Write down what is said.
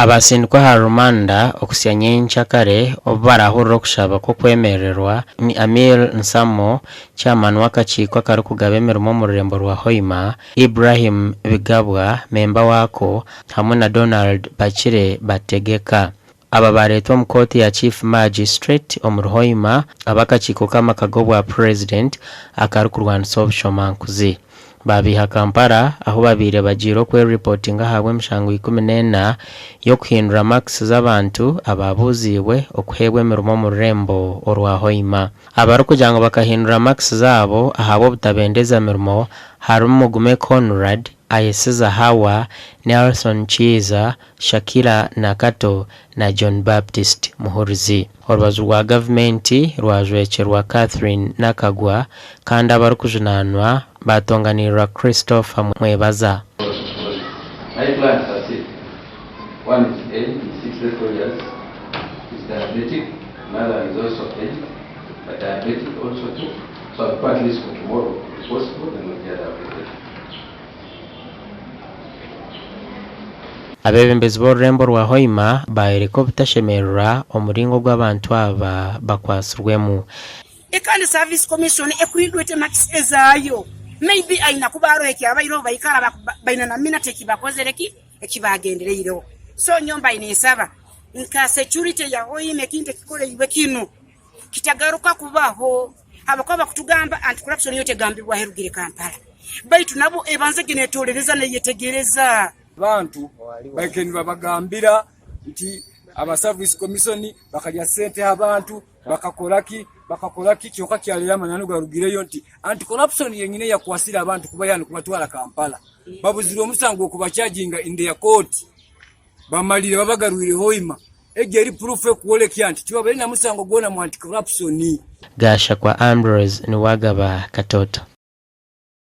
Abaasindikwa aha rumanda okuhitsya nyencakare obu baraahurire okushaba kw'okwemerererwa ni Amir Nsamo, Chairman w'akakiiko akarikugaba emirimo omu rurembo rwa Hoima, Ibrahim Bigabwa, memba waako hamwe na Donald Bakire Bategeka. Aba baareetwa omu kooti ya Chief Magistrate omuri Hoima ab'akakiiko k'amaka g'obwa Purezidenti akarikurwanisa obushomankuzi. Baabaiha Kampala ahu babaire bagiire okweripootinga ahabw'emishango 14 y'okuhindura makisi z'abantu abaabuuziibwe okuheebwa emirimo omu rurembo orwa Hoima. Abarikugira ngu bakahindura makisi zaabo ahabw'obutabendeza mirimo harimu Mugume Conrad, Ayesiza Hawa, Nelson Kiiza, Shakira Nakato na John Baptist Muhurizi. Orubaju rwa gavumenti rwajwekyerwa Catherine Nakagwa kandi abarikujunaanwa baatonganirirwa Christopher Mwebaza. My clients are sick, one is aged, he's 64 years, he's diabetic, another is also aged but diabetic also too, so I prefer at least for tomorrow if possible then we'll hear the application. Abeebembezi b'orurembo rwa Hoima baayoreka obutashemererwa omuringo ogu abantu aba bakwatsirwemu. Kandi Service Commission ekuhindura ete marks ezaayo? Maybe aina kuba haroho ekyabaireho baikara baina na minute ekibakozere ki ekibagendereireho. So nyowe mbaire ninsaba nka security ya Hoima ekintu ekikoreirwe kinu kitagaruka kubaho habwokuba bakutugamba anti corruption yo tegambibwaho erugire Kampala baitu nabwo ebanze gye netorereza neyetegereza. Abantu baikaire nibabagambira nti aba service commission bakarya sente aha bantu bakakora ki bakakora ki kyonka kyareba amananu garugireyo nti anti corruption yenyine eyakwasire abantu kubaiha nikubatwara Kampala babuzire omusango gw'okubachaginga in their court bamarire babagarwire Hoima egyo eri proof ekworekya nti tibabaire na musango gwona mu anti corruption. Gashakwa Ambrose niwe agaba Katoto.